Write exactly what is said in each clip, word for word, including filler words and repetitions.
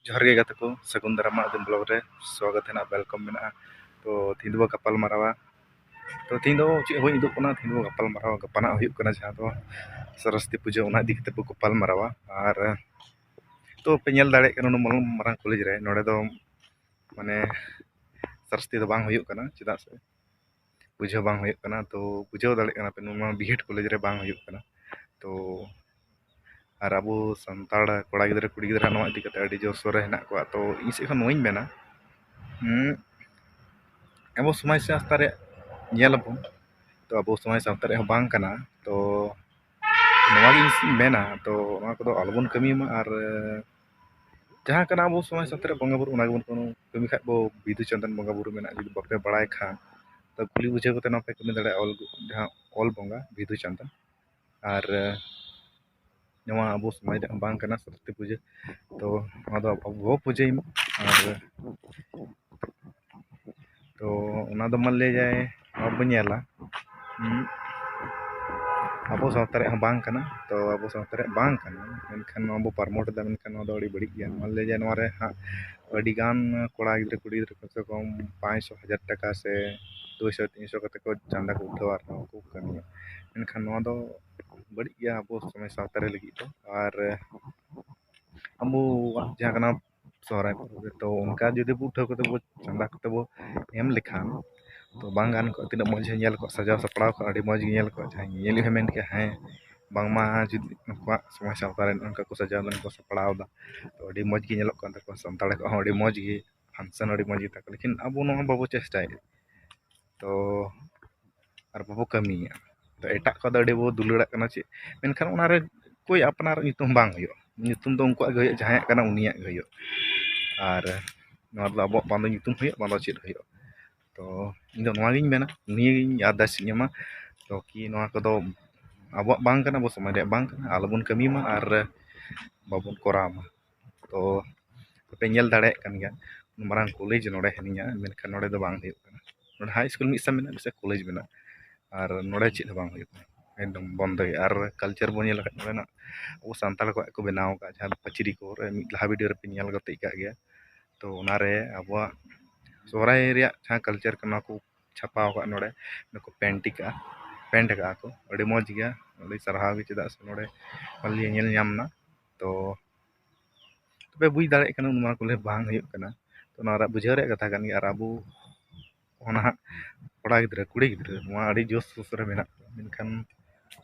ᱡᱚᱦᱟᱨ ᱜᱮ ᱜᱟᱛᱮ ᱠᱚ, ᱥᱟᱹᱜᱩᱱ ᱫᱟᱨᱟᱢ ᱟᱹᱫᱤᱢ ᱵᱞᱚᱜ ᱨᱮ ᱥᱣᱟᱜᱚᱛ ᱦᱮᱱᱟᱜ, ᱣᱮᱞᱠᱟᱢ ᱢᱮᱱᱟᱜᱼᱟ᱾ ᱛᱚ ᱛᱤᱦᱤᱧ ᱫᱚᱵᱚ ᱜᱟᱯᱟᱞ ᱢᱟᱨᱟᱣᱟ᱾ ᱛᱚ ᱛᱤᱦᱤᱧ ᱫᱚ ᱪᱮᱫ ᱦᱚᱸ ᱵᱟᱹᱧ ᱩᱫᱩᱜ ᱠᱟᱱᱟ, ᱛᱤᱦᱤᱧ ᱫᱚ ᱜᱟᱯᱟᱞ ᱢᱟᱨᱟᱣ ᱜᱟᱯᱟᱱᱟᱜ ᱦᱩᱭᱩᱜ ᱠᱟᱱᱟ, ᱡᱟᱦᱟᱸ ᱫᱚ ᱥᱚᱨᱚᱥᱚᱛᱤ ᱯᱩᱡᱟᱹ, ᱚᱱᱟ ᱤᱫᱤ ᱠᱟᱛᱮ ᱵᱚ ᱜᱟᱯᱟᱞ ᱢᱟᱨᱟᱣᱟ᱾ ᱟᱨ ᱛᱚ ᱯᱮ ᱧᱮᱞ ᱫᱟᱲᱮᱭᱟᱜ ᱠᱟᱱᱟ, ᱱᱚᱣᱟ ᱢᱟᱨᱟᱝ ᱠᱚᱞᱮᱡᱽ ᱨᱮ, ᱱᱚᱰᱮ ᱫᱚ ᱢᱟᱱᱮ ᱥᱚᱨᱚᱥᱚᱛᱤ ᱫᱚ ᱵᱟᱝ ᱦᱩᱭᱩᱜ ᱠᱟᱱᱟ, ᱪᱮᱫᱟᱜ ᱥᱮ ᱯᱩᱡᱟᱹ ᱵᱟᱝ ᱦᱩᱭᱩᱜ ᱠᱟᱱᱟ᱾ ᱛᱚ ᱵᱩᱡᱷᱟᱹᱣ ᱫᱟᱲᱮᱭᱟᱜ ᱠᱟᱱᱟ ᱯᱮ, ᱱᱚᱣᱟ ᱵᱤᱦᱮᱰ ᱠᱚᱞᱮᱡᱽ ᱨᱮ ᱵᱟᱝ ᱦᱩᱭᱩᱜ ᱠᱟᱱᱟ᱾ ᱛᱚ ᱟᱨ ᱟᱵᱚ ᱥᱟᱱᱛᱟᱲ ᱠᱚᱲᱟ ᱜᱤᱫᱽᱨᱟᱹ ᱠᱩᱲᱤ ᱜᱤᱫᱽᱨᱟᱹ ᱱᱚᱣᱟ ᱤᱫᱤ ᱠᱟᱛᱮ ᱟᱹᱰᱤ ᱡᱳᱨ ᱥᱳᱨ ᱨᱮ ᱦᱮᱱᱟᱜ ᱠᱚᱣᱟ᱾ ᱛᱚ ᱤᱧ ᱥᱮᱫ ᱠᱷᱚᱱ ᱱᱚᱣᱟᱧ ᱢᱮᱱᱟ, ᱦᱩᱸ, ᱟᱵᱚ ᱥᱚᱢᱟᱡᱽ ᱥᱟᱶᱛᱟ ᱨᱮ ᱧᱮᱞ ᱟᱵᱚᱱ, ᱛᱚ ᱟᱵᱚ ᱥᱚᱢᱟᱡᱽ ᱥᱟᱶᱛᱟ ᱨᱮ ᱦᱚᱸ ᱵᱟᱝ ᱠᱟᱱᱟ᱾ ᱛᱚ ᱱᱚᱣᱟ ᱜᱤᱧ ᱢᱮᱱᱟ, ᱛᱚ ᱱᱚᱣᱟ ᱠᱚᱫᱚ ᱟᱞᱚᱵᱚᱱ ᱠᱟᱹᱢᱤ ᱢᱟ᱾ ᱟᱨ ᱡᱟᱦᱟᱸ ᱠᱟᱱᱟ ᱟᱵᱚ ᱥᱚᱢᱟᱡᱽ ᱥᱟᱶᱛᱟ ᱨᱮ ᱵᱚᱸᱜᱟ ᱵᱩᱨᱩ, ᱚᱱᱟ ᱜᱮᱵᱚᱱ ᱠᱟᱹᱢᱤ ᱠᱷᱟᱡ ᱵᱚ᱾ ᱵᱤᱫᱩ ᱪᱟᱸᱫᱟᱱ ᱵᱚᱸᱜᱟ ᱵᱩᱨᱩ ᱢᱮᱱᱟᱜᱼᱟ, ᱡᱩᱫᱤ ᱵᱟᱯᱮ ᱵᱟᱲᱟᱭ ᱠᱷᱟᱱ, ᱛᱚ ᱠᱩᱞᱤ ᱵᱩᱡᱷᱟᱹᱣ ᱠᱟᱛᱮ ᱱᱚᱣᱟ ᱯᱮ ᱠᱟᱹᱢᱤ ᱫᱟᱲᱮᱭᱟᱜᱼᱟ, ᱚᱞ, ᱡᱟᱦᱟᱸ ᱚᱞ ᱵᱚᱸᱜᱟ ᱵᱤᱫᱩ ᱪᱟᱸᱫᱟᱱ᱾ ᱟᱨ ᱱᱚᱣᱟ ᱟᱵᱚ ᱥᱚᱢᱟᱡᱽ ᱨᱮᱭᱟᱜ ᱵᱟᱝ ᱠᱟᱱᱟ ᱥᱚᱨᱚᱥᱚᱛᱤ ᱯᱩᱡᱟᱹ᱾ ᱛᱚ ᱱᱚᱣᱟ ᱫᱚ ᱟᱵᱚ ᱵᱚ ᱯᱩᱡᱟᱹᱭ ᱢᱟ᱾ ᱟᱨ ᱛᱚ ᱚᱱᱟ ᱫᱚ ᱢᱟᱱ ᱞᱤᱭᱟ ᱡᱟᱭ, ᱱᱚᱣᱟ ᱵᱚᱱ ᱧᱮᱞᱟ, ᱦᱩᱸ, ᱟᱵᱚ ᱥᱟᱶᱛᱟ ᱨᱮᱭᱟᱜ ᱦᱚᱸ ᱵᱟᱝ ᱠᱟᱱᱟ᱾ ᱛᱚ ᱟᱵᱚ ᱥᱟᱶᱛᱟ ᱨᱮᱭᱟᱜ ᱵᱟᱝ ᱠᱟᱱᱟ, ᱢᱮᱱᱠᱷᱟᱱ ᱱᱚᱣᱟ ᱵᱚ ᱯᱨᱚᱢᱳᱴ ᱮᱫᱟ, ᱢᱮᱱᱠᱷᱟᱱ ᱱᱚᱣᱟ ᱫᱚ ᱟᱹᱰᱤ ᱵᱟᱹᱲᱤᱡ ᱜᱮᱭᱟ᱾ ᱢᱟᱱ ᱞᱤᱭᱟ ᱡᱟᱭ, ᱱᱚᱣᱟ ᱨᱮ ᱦᱟᱸᱜ ᱟᱹᱰᱤ ᱜᱟᱱ ᱠᱚᱲᱟ ᱜᱤᱫᱽᱨᱟᱹ ᱠᱩᱲᱤ ᱜᱤᱫᱽᱨᱟᱹ ᱠᱚᱢ ᱥᱮ ᱠᱚᱢ ᱯᱟᱸᱪᱥᱚ ᱦᱟᱡᱟᱨ ᱴᱟᱠᱟ ᱥᱮ ᱫᱩᱭᱥᱚ ᱛᱤᱱᱥᱚ ᱠᱟᱛᱮ ᱠᱚ ᱪᱟᱸᱫᱟ ᱠᱚ ᱩᱴᱷᱟᱹᱣᱟ ᱟᱨ ᱱᱚᱣᱟ ᱠᱚ ᱠᱟᱹᱢᱤᱭᱟ᱾ ᱢᱮᱱᱠᱷᱟᱱ ᱱᱚᱣᱟ ᱫᱚ ᱵᱟᱹᱲᱤᱡ ᱜᱮᱭᱟ ᱟᱵᱚ ᱥᱚᱢᱟᱡᱽ ᱥᱟᱶᱛᱟ ᱨᱮ ᱞᱟᱹᱜᱤᱫ ᱫᱚ᱾ ᱟᱨ ᱟᱵᱚᱣᱟᱜ ᱡᱟᱦᱟᱸ ᱠᱟᱱᱟ ᱥᱚᱦᱨᱟᱭ ᱯᱚᱨᱚᱵᱽ ᱨᱮ, ᱛᱚ ᱚᱱᱠᱟ ᱡᱩᱫᱤ ᱵᱚ ᱩᱴᱷᱟᱹᱣ ᱠᱟᱛᱮ ᱵᱚ ᱪᱟᱸᱫᱟ ᱠᱟᱛᱮ ᱵᱚ ᱮᱢ ᱞᱮᱠᱷᱟᱱ, ᱛᱚ ᱵᱟᱝ ᱜᱟᱱ ᱠᱚᱜᱼᱟ? ᱛᱤᱱᱟᱹᱜ ᱢᱚᱡᱽ ᱮ ᱧᱮᱞ ᱠᱚᱜᱼᱟ, ᱥᱟᱡᱟᱣ ᱥᱟᱯᱲᱟᱣ ᱠᱚᱜᱼᱟ, ᱟᱹᱰᱤ ᱢᱚᱡᱽ ᱜᱮ ᱧᱮᱞ ᱠᱚᱜᱼᱟ᱾ ᱡᱟᱦᱟᱸᱭ ᱧᱮᱧᱮᱞᱤᱡ ᱦᱚᱸ ᱢᱮᱱ ᱠᱮᱭᱟ, ᱦᱮᱸ, ᱵᱟᱝᱢᱟ ᱡᱩᱫᱤ ᱱᱩᱠᱩᱣᱟᱜ ᱥᱚᱢᱟᱡᱽ ᱥᱟᱶᱛᱟ ᱨᱮ ᱱᱚᱝᱠᱟ ᱠᱚ ᱥᱟᱡᱟᱣ ᱞᱮᱱᱟ, ᱠᱚ ᱥᱟᱯᱲᱟᱣ ᱮᱫᱟ, ᱛᱚ ᱟᱹᱰᱤ ᱢᱚᱡᱽ ᱜᱮ ᱧᱮᱞᱚᱜ ᱠᱟᱱ ᱛᱟᱠᱚᱣᱟ, ᱥᱟᱱᱛᱟᱲ ᱠᱚᱣᱟᱜ ᱦᱚᱸ ᱟᱹᱰᱤ ᱢᱚᱡᱽ ᱜᱮ ᱯᱷᱟᱱᱥᱮᱱ, ᱟᱹᱰᱤ ᱢᱚᱡᱽ ᱜᱮ ᱛᱟᱠᱚ᱾ ᱞᱮᱠᱤᱱ ᱟᱵᱚ ᱱᱚᱣᱟ ᱵᱟᱵᱚ ᱪᱮᱥᱴᱟᱭᱮᱫᱟ᱾ ᱛᱚ ᱟᱨ ᱵᱟᱵᱚ ᱠᱟᱹᱢᱤᱭᱟ᱾ ᱛᱚ ᱮᱴᱟᱜ ᱠᱚᱫᱚ ᱟᱹᱰᱤ ᱵᱚ ᱫᱩᱞᱟᱹᱲᱟᱜ ᱠᱟᱱᱟ ᱪᱮᱫ, ᱢᱮᱱᱠᱷᱟᱱ ᱚᱱᱟᱨᱮ ᱚᱠᱚᱭ ᱟᱯᱱᱟᱨ ᱧᱩᱛᱩᱢ ᱵᱟᱝ ᱦᱩᱭᱩᱜᱼᱟ᱾ ᱧᱩᱛᱩᱢ ᱫᱚ ᱩᱱᱠᱩᱣᱟᱜ ᱜᱮ ᱦᱩᱭᱩᱜᱼᱟ, ᱡᱟᱦᱟᱸᱭᱟᱜ ᱠᱟᱱᱟ ᱩᱱᱤᱭᱟᱜ ᱜᱮ ᱦᱩᱭᱩᱜᱼᱟ᱾ ᱟᱨ ᱱᱚᱣᱟ ᱨᱮᱫᱚ ᱟᱵᱚᱣᱟᱜ ᱵᱟᱝ ᱫᱚ ᱧᱩᱛᱩᱢ ᱦᱩᱭᱩᱜᱼᱟ, ᱵᱟᱝ ᱫᱚ ᱪᱮᱫ ᱦᱩᱭᱩᱜᱼᱟ᱾ ᱛᱚ ᱤᱧ ᱫᱚ ᱱᱚᱣᱟᱜᱤᱧ ᱢᱮᱱᱟ, ᱱᱤᱭᱟᱹᱜᱤᱧ ᱟᱨᱫᱟᱥ ᱤᱧ ᱮᱢᱟ, ᱛᱚ ᱠᱤ ᱱᱚᱣᱟ ᱠᱚᱫᱚ ᱟᱵᱚᱣᱟᱜ ᱵᱟᱝ ᱠᱟᱱᱟ, ᱟᱵᱚ ᱥᱚᱢᱟᱡᱽ ᱨᱮᱭᱟᱜ ᱵᱟᱝ ᱠᱟᱱᱟ, ᱟᱞᱚᱵᱚᱱ ᱠᱟᱹᱢᱤ ᱢᱟ ᱟᱨ ᱵᱟᱵᱚᱱ ᱠᱚᱨᱟᱣ ᱢᱟ᱾ ᱛᱚ ᱟᱯᱮ ᱧᱮᱞ ᱫᱟᱲᱮᱭᱟᱜ ᱠᱟᱱ ᱜᱮᱭᱟ, ᱢᱟᱨᱟᱝ ᱠᱚᱞᱮᱡᱽ ᱱᱚᱰᱮ ᱦᱮᱱᱟᱹᱧᱟ, ᱢᱮᱱᱠᱷᱟᱱ ᱱᱚᱰᱮ ᱫᱚ ᱵᱟᱝ ᱦᱩᱭᱩᱜ ᱠᱟᱱᱟ᱾ ᱱᱚᱰᱮ ᱦᱟᱭ ᱥᱠᱩᱞ ᱢᱤᱫ ᱥᱮᱫ ᱢᱮᱱᱟᱜᱼᱟ, ᱢᱤᱫ ᱥᱮᱫ ᱠᱚᱞᱮᱡᱽ ᱢᱮᱱᱟᱜᱼᱟ, ᱟᱨ ᱱᱚᱰᱮ ᱪᱮᱫ ᱦᱚᱸ ᱵᱟᱝ ᱦᱩᱭᱩᱜ ᱠᱟᱱᱟ᱾ ᱮᱠᱫᱚᱢ ᱵᱚᱱᱫᱚᱭ᱾ ᱟᱨ ᱠᱟᱞᱪᱟᱨ ᱵᱚᱱ ᱧᱮᱞ ᱞᱮᱠᱷᱟᱱ ᱱᱚᱰᱮᱱᱟᱜ ᱟᱵᱚ ᱥᱟᱱᱛᱟᱲ ᱠᱚᱣᱟᱜ ᱠᱚ ᱵᱮᱱᱟᱣ ᱟᱠᱟᱫ ᱡᱟᱦᱟᱸ ᱯᱟᱹᱪᱨᱤ ᱠᱚ ᱨᱮ ᱢᱤᱫ ᱞᱟᱦᱟ ᱵᱷᱤᱰᱤᱭᱳ ᱨᱮᱯᱮ ᱧᱮᱞ ᱠᱟᱛᱮ ᱟᱠᱟᱫ ᱜᱮᱭᱟ᱾ ᱛᱚ ᱚᱱᱟᱨᱮ ᱟᱵᱚᱣᱟᱜ ᱥᱚᱦᱨᱟᱭ ᱨᱮᱭᱟᱜ ᱡᱟᱦᱟᱸ ᱠᱟᱞᱪᱟᱨ ᱠᱟᱱᱟ ᱠᱚ ᱪᱷᱟᱯᱟᱣ ᱟᱠᱟᱫ ᱱᱚᱰᱮ, ᱱᱩᱠᱩ ᱯᱮᱱᱴ ᱟᱠᱟᱫᱼᱟ, ᱯᱮᱱᱴ ᱟᱠᱟᱫᱼᱟ ᱠᱚ᱾ ᱟᱹᱰᱤ ᱢᱚᱡᱽ ᱜᱮᱭᱟ, ᱟᱹᱰᱤ ᱥᱟᱨᱦᱟᱣ ᱜᱮ, ᱪᱮᱫᱟᱜ ᱥᱮ ᱱᱚᱰᱮ ᱧᱮᱞ ᱧᱟᱢ ᱮᱱᱟ᱾ ᱛᱚ ᱛᱚᱵᱮ ᱵᱩᱡᱽ ᱫᱟᱲᱮᱭᱟᱜ ᱠᱟᱱᱟ ᱱᱚᱣᱟ ᱠᱚᱞᱮ ᱵᱟᱝ ᱦᱩᱭᱩᱜ ᱠᱟᱱᱟ᱾ ᱛᱚ ᱱᱚᱣᱟ ᱨᱮᱭᱟᱜ ᱵᱩᱡᱷᱟᱹᱣ ᱨᱮᱭᱟᱜ ᱠᱟᱛᱷᱟ ᱠᱟᱱ ᱜᱮᱭᱟ᱾ ᱟᱨ ᱟᱵᱚ ᱚᱱᱟ ᱦᱟᱸᱜ ᱠᱚᱲᱟ ᱜᱤᱫᱽᱨᱟᱹ, ᱠᱩᱲᱤ ᱜᱤᱫᱽᱨᱟᱹ ᱱᱚᱣᱟ ᱟᱹᱰᱤ ᱡᱳᱥ ᱥᱳᱥ ᱨᱮ ᱢᱮᱱᱟᱜ ᱠᱚᱣᱟ, ᱢᱮᱱᱠᱷᱟᱱ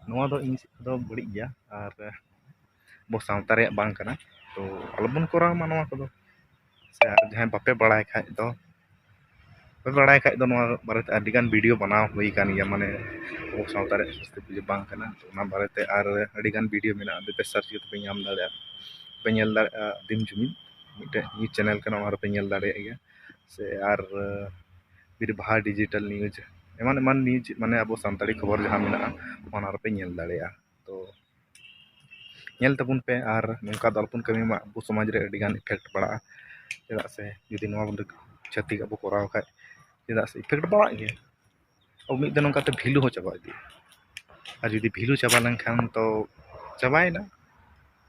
ᱱᱚᱣᱟ ᱫᱚ ᱤᱧ ᱥᱮᱫ ᱫᱚ ᱵᱟᱹᱲᱤᱡ ᱜᱮᱭᱟ᱾ ᱟᱨ ᱟᱵᱚ ᱥᱟᱶᱛᱟ ᱨᱮᱭᱟᱜ ᱵᱟᱝ ᱠᱟᱱᱟ᱾ ᱛᱚ ᱟᱞᱚᱵᱚᱱ ᱠᱚᱨᱟᱣ ᱢᱟ ᱱᱚᱣᱟ ᱠᱚᱫᱚ᱾ ᱥᱮ ᱟᱨ ᱡᱟᱦᱟᱸᱭ ᱵᱟᱯᱮ ᱵᱟᱲᱟᱭ ᱠᱷᱟᱡ ᱫᱚ, ᱵᱟᱯᱮ ᱵᱟᱲᱟᱭ ᱠᱷᱟᱡ ᱫᱚ ᱱᱚᱣᱟ ᱵᱟᱨᱮᱛᱮ ᱟᱹᱰᱤᱜᱟᱱ ᱵᱷᱤᱰᱤᱭᱳ ᱵᱮᱱᱟᱣ ᱦᱩᱭ ᱟᱠᱟᱱ ᱜᱮᱭᱟ, ᱢᱟᱱᱮ ᱟᱵᱚ ᱥᱟᱶᱛᱟ ᱨᱮᱭᱟᱜ ᱥᱚᱨᱚᱥᱚᱛᱤ ᱯᱩᱡᱟᱹ ᱵᱟᱝ ᱠᱟᱱᱟ᱾ ᱛᱚ ᱚᱱᱟ ᱵᱟᱨᱮᱛᱮ ᱟᱨ ᱟᱹᱰᱤᱜᱟᱱ ᱵᱷᱤᱰᱤᱭᱳ ᱢᱮᱱᱟᱜᱼᱟ, ᱟᱯᱮ ᱥᱟᱨᱪ ᱠᱟᱛᱮ ᱯᱮ ᱧᱟᱢ ᱫᱟᱲᱮᱭᱟᱜᱼᱟ, ᱯᱮ ᱧᱮᱞ ᱫᱟᱲᱮᱭᱟᱜᱼᱟ᱾ ᱫᱤᱱ ᱡᱩᱢᱤᱫ ᱢᱤᱫᱴᱮᱱ ᱱᱤᱭᱩᱡᱽ ᱪᱮᱱᱮᱞ ᱠᱟᱱᱟ, ᱚᱱᱟ ᱨᱮᱯᱮ ᱧᱮᱞ ᱫᱟᱲᱮᱭᱟᱜ ᱜᱮᱭᱟ᱾ ᱥᱮ ᱟᱨ ᱵᱤᱨᱵᱟᱦᱟ ᱰᱤᱡᱤᱴᱟᱞ ᱱᱤᱭᱩᱡᱽ, ᱮᱢᱟᱱ ᱮᱢᱟᱱ ᱱᱤᱭᱩᱡᱽ, ᱢᱟᱱᱮ ᱟᱵᱚ ᱥᱟᱱᱛᱟᱲᱤ ᱠᱷᱚᱵᱚᱨ ᱡᱟᱦᱟᱸ ᱢᱮᱱᱟᱜᱼᱟ, ᱚᱱᱟ ᱨᱮᱯᱮ ᱧᱮᱞ ᱫᱟᱲᱮᱭᱟᱜᱼᱟ᱾ ᱛᱚ ᱧᱮᱞ ᱛᱟᱵᱚᱱ ᱯᱮ, ᱟᱨ ᱱᱚᱝᱠᱟ ᱫᱚ ᱟᱞᱚᱵᱚᱱ ᱠᱟᱹᱢᱤ ᱢᱟ, ᱟᱵᱚ ᱥᱚᱢᱟᱡᱽ ᱨᱮ ᱟᱹᱰᱤᱜᱟᱱ ᱤᱯᱷᱮᱠᱴ ᱯᱟᱲᱟᱜᱼᱟ᱾ ᱪᱮᱫᱟᱜ ᱥᱮ ᱡᱩᱫᱤ ᱱᱚᱣᱟ ᱵᱚᱱ ᱪᱷᱟᱹᱛᱤᱠ ᱟᱵᱚ ᱠᱚᱨᱟᱣ ᱠᱷᱟᱡ, ᱪᱮᱫᱟᱜ ᱥᱮ ᱤᱯᱷᱮᱠᱴ ᱯᱟᱲᱟᱜ ᱜᱮᱭᱟ᱾ ᱟᱵᱚ ᱢᱤᱫ ᱫᱤᱱ ᱱᱚᱝᱠᱟᱛᱮ ᱵᱷᱮᱞᱩ ᱦᱚᱸ ᱪᱟᱵᱟ ᱤᱫᱤᱜᱼᱟ, ᱟᱨ ᱡᱩᱫᱤ ᱵᱷᱮᱞᱩ ᱪᱟᱵᱟ ᱞᱮᱱᱠᱷᱟᱱ ᱛᱚ ᱪᱟᱵᱟᱭᱮᱱᱟ᱾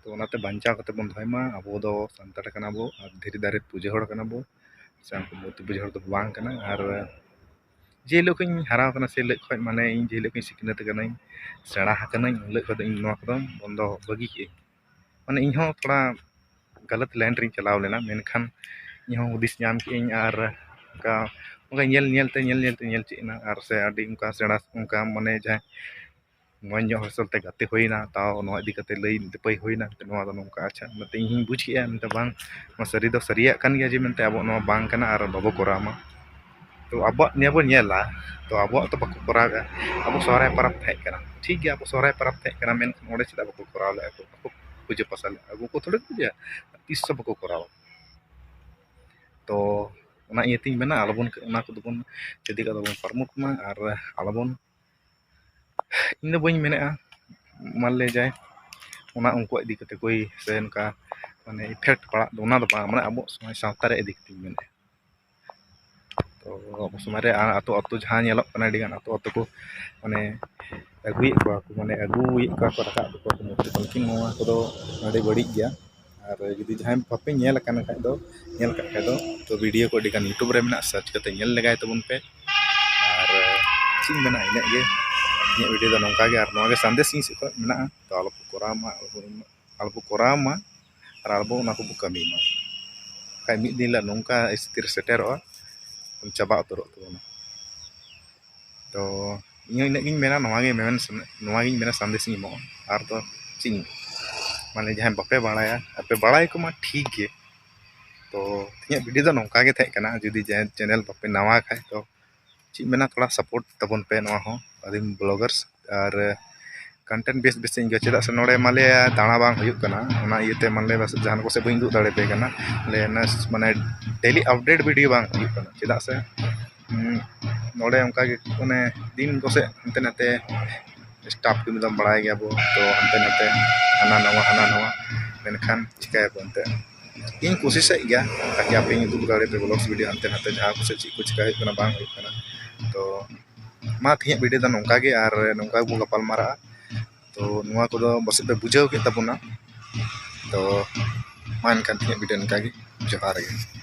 ᱛᱚ ᱚᱱᱟᱛᱮ ᱵᱟᱧᱪᱟᱣ ᱠᱟᱛᱮ ᱵᱚᱱ ᱫᱚᱦᱚᱭ ᱢᱟ᱾ ᱟᱵᱚ ᱫᱚ ᱥᱟᱱᱛᱟᱲ ᱠᱟᱱᱟ ᱵᱚ, ᱟᱨ ᱫᱷᱤᱨᱤ ᱫᱟᱨᱮ ᱯᱩᱡᱟᱹ ᱦᱚᱲ ᱠᱟᱱᱟ ᱵᱚ, ᱥᱮ ᱩᱱᱠᱩ ᱢᱩᱨᱛᱤ ᱯᱩᱡᱟᱹ ᱦᱚᱲ ᱫᱚ ᱵᱟᱝ ᱠᱟᱱᱟ᱾ ᱟᱨ ᱡᱮ ᱦᱤᱞᱳᱜ ᱠᱷᱚᱱ ᱤᱧ ᱦᱟᱨᱟ ᱟᱠᱟᱱᱟ, ᱥᱮ ᱦᱤᱞᱳᱜ ᱠᱷᱚᱱ, ᱢᱟᱱᱮ, ᱤᱧ ᱡᱮ ᱦᱤᱞᱳᱜ ᱠᱷᱚᱱ ᱤᱧ ᱥᱤᱠᱷᱱᱟᱹᱛ ᱟᱠᱟᱱᱟᱹᱧ, ᱥᱮᱬᱟ ᱟᱠᱟᱱᱟᱹᱧ, ᱩᱱ ᱦᱤᱞᱳᱜ ᱠᱷᱚᱱ ᱫᱚ ᱤᱧ ᱱᱚᱣᱟ ᱠᱚᱫᱚ ᱵᱚᱱᱫᱚ ᱵᱟᱹᱜᱤ ᱠᱮᱜᱼᱟᱹᱧ᱾ ᱢᱟᱱᱮ, ᱤᱧ ᱦᱚᱸ ᱛᱷᱚᱲᱟ ᱜᱟᱞᱟᱛ ᱞᱟᱭᱤᱱ ᱨᱤᱧ ᱪᱟᱞᱟᱣ ᱞᱮᱱᱟ, ᱢᱮᱱᱠᱷᱟᱱ ᱤᱧ ᱦᱚᱸ ᱦᱩᱫᱤᱥ ᱧᱟᱢ ᱠᱮᱜᱼᱟᱹᱧ᱾ ᱟᱨ ᱚᱱᱠᱟ, ᱚᱱᱠᱟ ᱧᱮᱞ ᱧᱮᱞ ᱛᱮ, ᱧᱮᱞ ᱧᱮᱞ ᱛᱮ ᱧᱮᱞ ᱪᱮᱫ ᱮᱱᱟ, ᱟᱨ ᱥᱮ ᱟᱹᱰᱤ ᱚᱱᱠᱟ ᱥᱮᱬᱟ, ᱚᱱᱠᱟ, ᱢᱟᱱᱮ, ᱡᱟᱦᱟᱸᱭ ᱢᱚᱡᱽ ᱧᱚᱜ ᱦᱚᱲ ᱥᱟᱶᱛᱮ ᱜᱟᱛᱮ ᱦᱩᱭᱱᱟ, ᱛᱟᱣ ᱱᱚᱣᱟ ᱤᱫᱤ ᱠᱟᱛᱮ ᱞᱟᱹᱭ ᱞᱟᱹᱯᱟᱹᱭ ᱦᱩᱭᱱᱟ, ᱱᱚᱣᱟ ᱫᱚ ᱱᱚᱝᱠᱟ᱾ ᱟᱪᱪᱷᱟ, ᱚᱱᱟᱛᱮ ᱤᱧ ᱦᱚᱸᱧ ᱵᱩᱡᱽ ᱠᱮᱜᱼᱟ, ᱢᱮᱱᱛᱮ ᱵᱟᱝ, ᱱᱚᱣᱟ ᱥᱟᱹᱨᱤ ᱫᱚ ᱥᱟᱹᱨᱤᱭᱟᱜ ᱠᱟᱱ ᱜᱮᱭᱟ ᱡᱮ ᱢᱮᱱᱛᱮ ᱟᱵᱚ ᱱᱚᱣᱟ ᱵᱟᱝ ᱠᱟᱱᱟ ᱟᱨ ᱵᱟᱵᱚ ᱠᱚᱨᱟᱣ ᱢᱟ᱾ ᱛᱚ ᱟᱵᱚᱣᱟᱜ ᱱᱤᱭᱟᱹ ᱵᱚᱱ ᱧᱮᱞᱟ, ᱛᱚ ᱟᱵᱚᱣᱟᱜ ᱛᱚ ᱵᱟᱠᱚ ᱠᱚᱨᱟᱣᱮᱫᱼᱟ᱾ ᱟᱵᱚ ᱥᱚᱦᱨᱟᱭ ᱯᱚᱨᱚᱵᱽ ᱛᱟᱦᱮᱸ ᱠᱟᱱᱟ, ᱴᱷᱤᱠ ᱜᱮᱭᱟ, ᱟᱵᱚ ᱥᱚᱦᱨᱟᱭ ᱯᱚᱨᱚᱵᱽ ᱛᱟᱦᱮᱸ ᱠᱟᱱᱟ, ᱢᱮᱱᱠᱷᱟᱱ ᱚᱸᱰᱮ ᱪᱮᱫᱟᱜ ᱵᱟᱠᱚ ᱠᱚᱨᱟᱣ ᱞᱮᱫᱼᱟ? ᱠᱚ ᱵᱟᱠᱚ ᱯᱩᱡᱟᱹ ᱯᱟᱥᱟ ᱞᱮᱫᱼᱟ, ᱟᱵᱚ ᱠᱚ ᱛᱷᱚᱲᱮ ᱠᱚ ᱯᱩᱡᱟᱹᱭᱟ, ᱛᱤᱥ ᱦᱚᱸ ᱵᱟᱠᱚ ᱠᱚᱨᱟᱣᱟ᱾ ᱛᱚ ᱚᱱᱟ ᱤᱭᱟᱹᱛᱮᱧ ᱢᱮᱱᱟ, ᱟᱞᱚᱵᱚᱱ, ᱚᱱᱟ ᱠᱚᱫᱚ ᱵᱚᱱ ᱪᱷᱟᱹᱛᱤᱠᱟᱜ ᱫᱚᱵᱚᱱ ᱯᱟᱨᱢᱳᱴ ᱢᱟ, ᱟᱨ ᱟᱞᱚᱵᱚᱱ, ᱤᱧ ᱫᱚ ᱵᱟᱹᱧ ᱢᱮᱱᱮᱫᱼᱟ ᱢᱟᱱᱞᱮ ᱡᱟᱭ ᱚᱱᱟ ᱩᱱᱠᱩᱣᱟᱜ ᱤᱫᱤ ᱠᱟᱛᱮ ᱠᱚᱭ ᱥᱮ ᱚᱱᱠᱟ, ᱢᱟᱱᱮ, ᱤᱯᱷᱮᱠᱴ ᱯᱟᱲᱟᱜ ᱫᱚ, ᱚᱱᱟ ᱫᱚ ᱵᱟᱝ, ᱢᱟᱱᱮ ᱟᱵᱚ ᱥᱚᱢᱟᱡᱽ ᱥᱟᱶᱛᱟ ᱨᱮ ᱤᱫᱤ ᱠᱟᱛᱮᱧ ᱢᱮᱱᱮᱫᱼᱟ᱾ ᱛᱚ ᱟᱵᱚ ᱥᱚᱢᱟᱡᱽ ᱨᱮ ᱟᱹᱛᱩ ᱟᱹᱛᱩ ᱡᱟᱦᱟᱸ ᱧᱮᱞᱚᱜ ᱠᱟᱱᱟ, ᱟᱹᱰᱤᱜᱟᱱ ᱟᱹᱛᱩ ᱟᱹᱛᱩ ᱠᱚ, ᱢᱟᱱᱮ, ᱟᱹᱜᱩᱭᱮᱫ ᱠᱚᱣᱟ ᱠᱚ, ᱢᱟᱱᱮ ᱟᱹᱜᱩᱭᱮᱫ ᱠᱚᱣᱟ ᱠᱚ, ᱨᱟᱠᱟᱵ ᱫᱚᱠᱚ ᱢᱩᱨᱛᱤ ᱠᱚ, ᱞᱮᱠᱤᱱ ᱱᱚᱣᱟ ᱠᱚᱫᱚ ᱟᱹᱰᱤ ᱵᱟᱹᱲᱤᱡ ᱜᱮᱭᱟ᱾ ᱟᱨ ᱡᱩᱫᱤ ᱡᱟᱦᱟᱸᱭ ᱵᱟᱯᱮ ᱧᱮᱞ ᱟᱠᱟᱱ ᱠᱷᱟᱡ ᱫᱚ, ᱧᱮᱞ ᱟᱠᱟᱫ ᱠᱷᱟᱡ ᱫᱚ, ᱛᱚ video ᱠᱚ ᱟᱹᱰᱤ ᱜᱟᱱ YouTube ᱨᱮ ᱢᱮᱱᱟᱜᱼᱟ, search ᱠᱟᱛᱮ ᱧᱮᱞ ᱞᱮᱜᱟᱭ ᱛᱟᱵᱚᱱ ᱯᱮ᱾ ᱟᱨ ᱪᱮᱫ ᱤᱧ ᱢᱮᱱᱟ, ᱤᱱᱟᱹᱜ ᱜᱮ ᱤᱧᱟᱹᱜ video ᱫᱚ ᱱᱚᱝᱠᱟ ᱜᱮ᱾ ᱟᱨ ᱱᱚᱣᱟ ᱜᱮ ᱥᱟᱸᱫᱮᱥ ᱤᱧ ᱥᱮᱫ ᱠᱷᱚᱱ ᱢᱮᱱᱟᱜᱼᱟ, ᱛᱚ ᱟᱞᱚ ᱯᱮ ᱠᱚᱨᱟᱣ ᱢᱟ, ᱟᱞᱚ ᱯᱮ ᱠᱚᱨᱟᱣ ᱢᱟ, ᱟᱨ ᱟᱵᱚ ᱚᱱᱟ ᱠᱚᱵᱚ ᱠᱟᱹᱢᱤ ᱢᱟ᱾ ᱵᱟᱠᱷᱟᱡ ᱢᱤᱫ ᱫᱤᱱ ᱦᱤᱞᱳᱜ ᱱᱚᱝᱠᱟ ᱥᱛᱷᱤᱛᱤ ᱨᱮ ᱥᱮᱴᱮᱨᱚᱜᱼᱟ, ᱪᱟᱵᱟ ᱩᱛᱟᱹᱨᱚᱜ ᱛᱟᱵᱚᱱᱟ᱾ ᱛᱚ ᱤᱧ ᱦᱚᱸ ᱤᱱᱟᱹᱜ ᱜᱤᱧ ᱢᱮᱱᱟ, ᱱᱚᱣᱟ ᱜᱮ ᱢᱮᱢᱮᱱ ᱥᱟᱱᱟ-, ᱱᱚᱣᱟ ᱜᱤᱧ ᱢᱮᱱᱟ, ᱥᱟᱸᱫᱮᱥ ᱤᱧ ᱮᱢᱚᱜᱼᱟ᱾ ᱟᱨ ᱫᱚ ᱪᱮᱫ ᱤᱧ, ᱢᱟᱱᱮ ᱡᱟᱦᱟᱸᱭ ᱵᱟᱯᱮ ᱵᱟᱲᱟᱭᱟ, ᱟᱯᱮ ᱵᱟᱲᱟᱭ ᱠᱚᱢᱟ ᱴᱷᱤᱠ ᱜᱮ᱾ ᱛᱚ ᱤᱧᱟᱹᱜ video ᱫᱚ ᱱᱚᱝᱠᱟ ᱜᱮ ᱛᱟᱦᱮᱸ ᱠᱟᱱᱟ᱾ ᱡᱩᱫᱤ ᱡᱟᱦᱟᱸᱭ channel ᱵᱟᱯᱮ ᱱᱟᱣᱟ ᱠᱷᱟᱡ, ᱛᱚ ᱪᱮᱫ ᱤᱧ ᱢᱮᱱᱟ, ᱛᱷᱚᱲᱟ support ᱛᱟᱵᱚᱱ ᱯᱮ ᱱᱚᱣᱟ ᱦᱚᱸ, ᱟᱹᱫᱤᱢ vloggers᱾ ᱟᱨ content ᱵᱮᱥ ᱵᱮᱥ ᱤᱧ ᱟᱹᱭᱠᱟᱹᱣᱟ, ᱪᱮᱫᱟᱜ ᱥᱮ ᱱᱚᱰᱮ ᱢᱟᱱᱞᱤᱭᱟ ᱫᱟᱬᱟ ᱵᱟᱝ ᱦᱩᱭᱩᱜ ᱠᱟᱱᱟ, ᱚᱱᱟ ᱤᱭᱟᱹᱛᱮ ᱢᱟᱱᱞᱤᱭᱟ ᱡᱟᱦᱟᱱ ᱠᱚᱥᱮᱫ ᱵᱟᱹᱧ ᱩᱫᱩᱜ ᱫᱟᱲᱮᱭᱟᱯᱮ ᱠᱟᱱᱟ᱾ ᱢᱟᱱᱮ daily update video ᱵᱟᱝ ᱦᱩᱭᱩᱜ ᱠᱟᱱᱟ, ᱪᱮᱫᱟᱜ ᱥᱮ ᱱᱚᱰᱮ ᱚᱱᱠᱟ ᱜᱮ ᱢᱟᱱᱮ ᱫᱤᱱ ᱠᱚᱥᱮᱫ ᱦᱟᱱᱛᱮ ᱱᱟᱛᱮ staff ᱠᱚ ᱢᱮᱛᱟᱢ ᱵᱟᱲᱟᱭ ᱜᱮᱭᱟ ᱵᱚ, ᱛᱚ ᱦᱟᱱᱛᱮ ᱱᱟᱛᱮ ᱦᱟᱱᱟ ᱱᱟᱣᱟ ᱦᱟᱱᱟ ᱱᱟᱣᱟ, ᱢᱮᱱᱠᱷᱟᱱ ᱪᱤᱠᱟᱹᱭᱟᱵᱚ ᱮᱱᱛᱮᱫ᱾ ᱤᱧ ᱠᱳᱥᱤᱥᱮᱫ ᱜᱮᱭᱟ ᱛᱟᱠᱤ ᱟᱯᱮᱧ ᱩᱫᱩᱜ ᱫᱟᱲᱮᱭᱟᱯᱮ vlogs video ᱦᱟᱱᱛᱮ ᱱᱟᱛᱮ ᱡᱟᱦᱟᱸ ᱠᱚᱥᱮᱫ ᱪᱮᱫ ᱠᱚ ᱪᱤᱠᱟ ᱦᱩᱭᱩᱜ ᱠᱟᱱᱟ ᱵᱟᱝ ᱦᱩᱭᱩᱜ ᱠᱟᱱᱟ᱾ ᱛᱚ ᱢᱟ ᱛᱮᱦᱮᱧᱟᱜ video ᱫᱚ ᱱᱚᱝᱠᱟ ᱜᱮ, ᱟᱨ ᱱᱚᱝᱠᱟ ᱜᱮᱵᱚ ᱜᱟᱯᱟᱞ ᱢᱟᱨᱟᱜᱼᱟ᱾ ᱛᱚ ᱱᱚᱣᱟ ᱠᱚᱫᱚ ᱯᱟᱥᱮᱡ ᱯᱮ ᱵᱩᱡᱷᱟᱹᱣ ᱠᱮᱫ ᱛᱟᱵᱚᱱᱟ᱾ ᱛᱚ ᱢᱟ ᱮᱱᱠᱷᱟᱱ ᱛᱮᱦᱮᱧᱟᱜ video ᱱᱚᱝᱠᱟ ᱜᱮ, ᱡᱚᱦᱟᱨ ᱜᱮ᱾